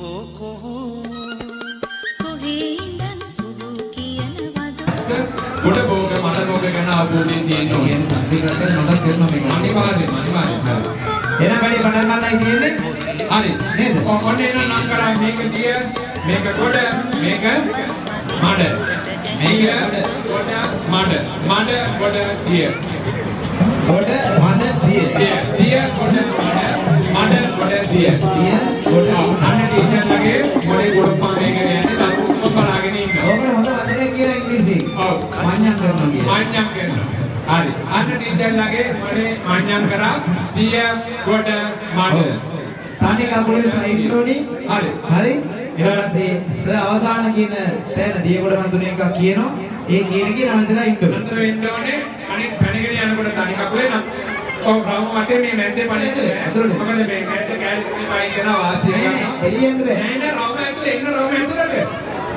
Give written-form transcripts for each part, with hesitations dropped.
කොහේ ඉඳන් කුහු කියනවද? ගොඩ භෝග මඩ භෝග ගැන අවබෝධය තියෙන්න ඕනේ. කියන්නේ සංස්කෘතියත් මතක් කරනවා මේක. අනිවාර්යයෙන්ම, අනිවාර්යයෙන්ම. එහෙනම් වැඩේ පටන් ගන්නයි තියෙන්නේ. හරි. නේද? ඔන්න එහෙනම් නම් කරා. මේක දිය, මේක ගොඩ, මේක මඩ. මේක ගොඩ, මඩ. මඩ, ගොඩ, දිය. ගොඩ, මඩ, දිය. දිය, දිය, ගොඩ, මඩ. මඩ, ගොඩ, දිය. දිය, ගොඩ. ඔව්, අන්න ටීචර්ලගේ මොලේ ගොඩක් මේක යන්නේ දරුවෝ බලාගෙන ඉන්නවා. ඕකට හොඳ වචනයක් කියන ඉංග්‍රීසියෙන්. ඔව්. මඤ්ඤම් කරනවා කියලා. මඤ්ඤම් කරනවා. හරි. අන්න ටීචර්ලගේ මොලේ මඤ්ඤම් කරා. දිය, ගොඩ, මඩ. තනි කකුලෙන් පයින් ඕනි. හරි. හරි. ඊට පස්සේ සර් අවසාන කියන තැන දිය ගොඩ මන් තුනෙන් එකක් කියනවා. ඒ කියන එක නවත්තලා ඉන්න ඕනේ. නතර වෙන්න ඕනේ. අනිත් පැනගෙන යනකොට තනි කකුලේ නම් ඔව් රවුම වටේ මේ මැද්දේ පනින්න බෑ. මොකද මේ මැද්ද කෑලි පයින් යනවා වාසිය නෑ ගන්නවා. නෑ, එළියෙන් බෑ. නෑ නෑ, රවුම ඇතුලේ එන්න, රවුම ඇතුලට.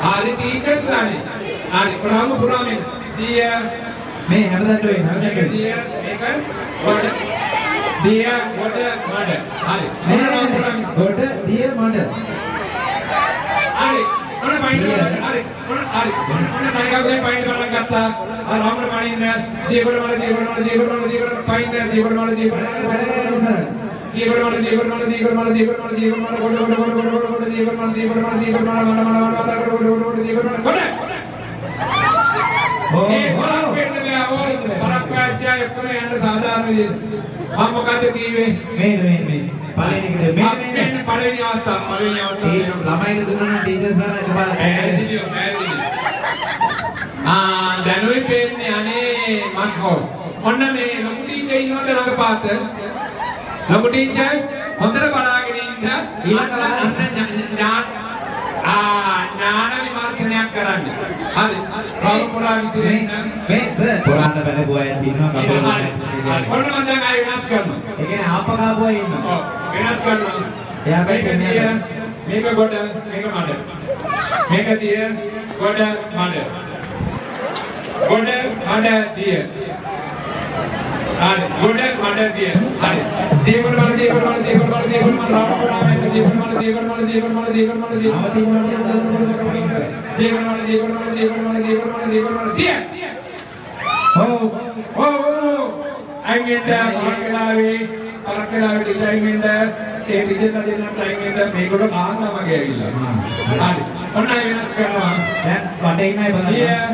හරි, ටීචර්ස් ලානේ. හරි, රවුම පුරාම එන්න. දිය. මේ හැමදාට වෙන්නේ, හැමදාට මේක වෙන්නේ. දිය, මේක ගොඩ, දිය, ගොඩ, මඩ. හරි. නෑ ඔන්න නෑ රවුම නෑ. පුරාම. ගොඩ, දිය, මඩ. හරි. ඔන්න පයින්. දිය. හරි. ඔන්න හරි. ඔන්න තනි කකුලෙන් පයින් පටන් ගත්තා. අර රවුමට පනින්න. දිය, ගොඩ, මඩ, දිය, ගොඩ, මඩ, දිය, ගොඩ, මඩ, දිය, ගොඩ පයින්න. දිය, ගොඩ, මඩ, දිය, ගොඩ, මඩ, දිය, ගොඩ, මඩ, දිය, ගොඩ, මඩ, දිය, ගොඩ, මඩ, දිය, ගොඩ, මඩ, දිය, ගොඩ, මඩ, ගොඩ, ගොඩ, ගොඩ, ගොඩ, ගොඩ, ගොඩ, දිය, ගොඩ, මඩ, දිය, ගොඩ, මඩ, දිය, ගොඩ, මඩ, මඩ, මඩ, මඩ, මඩ, ගොඩ, ගොඩ, ගොඩ, දිය, ගොඩ, මඩ, ගොඩ. ඔව්. ඒ ඔව්. පරක් වෙන්න බෑ ඕ. පරක් වැච්චා ඔක්කොම යන්න සාධාරණ විදියට. මම මොකද්ද කිව්වේ? මේ මේ මේ පළවෙනි එක මේ මේ මේ මෙන්න පළවෙනි අවස්ථාව, පළවෙනි අවස්ථාව. ඒ ළමයිට දුන්නා නම් ටීචර්ස්ලාට එකපාරට. පැහැදිලිව, පැහැදිලිව. ආ, දැනුයි පේන්නේ. අනේ මං හො. ඔන්න මේ ලොකු ටීචර් ඉන්නවද ළඟ පාත? ලොකු ටීචර් හොඳට බලාගෙන ඉන්න. ඊළඟ අන්න ඥාන, ආ, ඥාන විමර්ශනයක් කරන්න. හරි. රවුම පුරා විසිරෙන්න. මේ සර්, පුරාණ බැලපු අය ඉන්නවා කකුල. හරි. හරි. ඔන්න මං දැන් ආයෙ වෙනස් කරනවා. ඒ කියන්නේ ආප්ප කාපු අය ඉන්නවා. ඔව්, වෙනස් කරනවා. එයා මේක බැලුවේ. දිය, මෙයා. මේක ගොඩ, මේක මඩ. මේක දිය, ගොඩ, මඩ. ගොඩ, මඩ, දිය. හරි. ගොඩ, මඩ, දිය. හරි. දිය, ගොඩ, මඩ, දිය, ගොඩ, මඩ, දිය, ගොඩ, මඩ, දිය, ගොඩ, මඩ, රවුම පුරාම යන්න. දිය, ගොඩ, මඩ, දිය, ගොඩ, මඩ, දිය, ගොඩ, මඩ, දිය, ගොඩ, මඩ, දිය. නවතින්න ඕනේ. දිය, ගොඩ, මඩ, දිය, ගොඩ, මඩ, දිය, ගොඩ, මඩ, දිය, ගොඩ, මඩ, දිය, ගොඩ, මඩ, දිය. ඔව්. ඔව් ඔව්. අයින් වෙන්න පරක් වෙලාවේ, පරක් වෙලාවේ ටීචර් අයින් වෙන්න. ඒ ටීචර්ලා දෙන්නත් අයින් වෙන්න. මේගොල්ලෝ කාන්දා මගේ ඇවිල්ලා. හරි. ඔන්න අය වෙනස් කරනවා. දැන් වටේ ඉන්න අය දිය, බලන්න.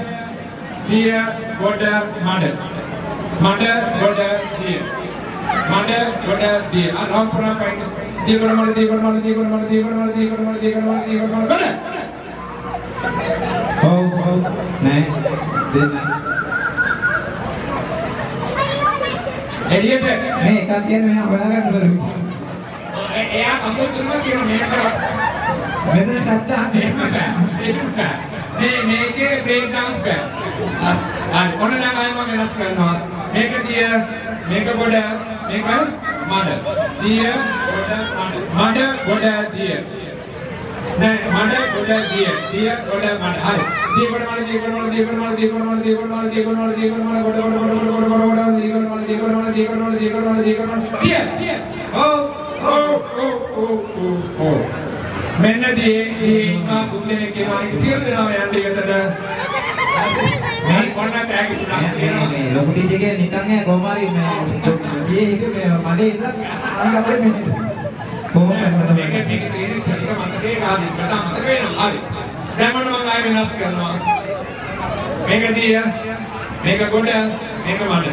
දිය, ගොඩ, මඩ. මඩ, ගොඩ, දිය. මඩ, ගොඩ, දිය. අර රවුම පුරා පයින්. දිය, ගොඩ, මඩ, දිය, ගොඩ, මඩ, දිය, ගොඩ, මඩ, දිය, ගොඩ, මඩ, දිය, ගොඩ, මඩ, දිය, ගොඩ, මඩ, දිය, ගොඩ, මඩ, ගොඩ. ඔව් ඔව්, නෑ, දෙන්න. එළියට. මේ එකක් කියන්නේ මෙයා හොයාගන්න බැරුව. එයා කකුල් තුනම කියන මේක. මෙතන ටැප් ඩාන්ස්. එහෙම බෑ. එහෙම බෑ. මේ මේකේ බ්‍රේක් ඩාන්ස් බෑ. හරි. ඔන්න දැන් ආයෙ මම වෙනස් කරනවා. මේක දිය, මේක ගොඩ, මේක මඩ. දිය, ගොඩ, මඩ. මඩ, ගොඩ, දිය. නෑ, මඩ, ගොඩ, දිය. දිය, ගොඩ, මඩ. හරි. දිය, ගොඩ, මඩ, දිය, ගොඩ, මඩ, දිය, ගොඩ, මඩ, දිය, ගොඩ, මඩ, දිය, ගොඩ, මඩ, දිය, ගොඩ, මඩ, දිය, ගොඩ, මඩ, ගොඩ, ගොඩ, ගොඩ, ගොඩ, ගොඩ, ගොඩ, ගොඩ, දිය, ගොඩ, මඩ, දිය, ගොඩ, මඩ, දිය, ගොඩ, මඩ, දිය, ගොඩ, මඩ, දිය, ගොඩ, මඩ, දිය. දිය. ඔව්. ඔව් ඔව් ඔව් ඔව් ඔව්. මෙන්න දියේ දියේ ඉන්නවා තුන් දෙනෙක් එනවා. ඒ සියලු දෙනාම යන්න ඉවතට. මේ ඔන්න තෑගි තුනක් මේ තියෙනවා. මේ ලොකු ටීචර් කියන්නේ නිකන් ඈ කොහොම හරි මේ ගියේ හිටියේ මේ මඩේ ඉඳලා අංග අපේ මේ කොහොම. මේක මේක තියෙන ශරීර මතකේ ආදී මට අමතක වෙනවා. හරි. දැන් ඔන්න මම ආයෙ වෙනස් කරනවා. මේක දිය, මේක ගොඩ, මේක මඩ.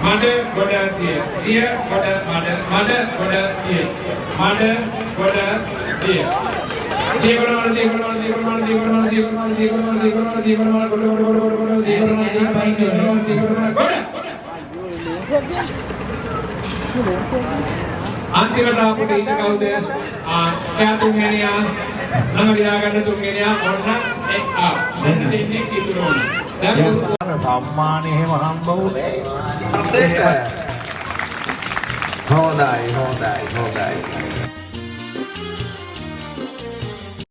මඩ, ගොඩ, දිය. දිය, ගොඩ, මඩ. මඩ, ගොඩ, දිය. මඩ, ගොඩ, දිය. දිය, ගොඩ, මඩ, දිය, ගොඩ, මඩ, දිය, ගොඩ, මඩ, දිය, ගොඩ, මඩ, දිය, ගොඩ, මඩ, දිය, ගොඩ, මඩ, දිය, ගොඩ, මඩ, දිය, ගොඩ, මඩ, ගොඩ, ගොඩ, ගොඩ, ගොඩ, ගොඩ, දිය, ගොඩ, මඩ, දිය, ගොඩ, මඩ, දිය, ගොඩ, මඩ, දිය, ගොඩ, මඩ, ගොඩ. අන්තිමට ආපු ටීචර් කවුද? ආ, එයා තුන්වෙනියා. ළඟ ලියාගන්න, තුන්වෙනියා. ඔන්න ඒ ආ. ඔන්න දෙන්නේ ඉතුරු වුණා. දැන් අර සම්මාන එහෙම හම්බ වුණේ. හොඳයි, හොඳයි, හොඳයි.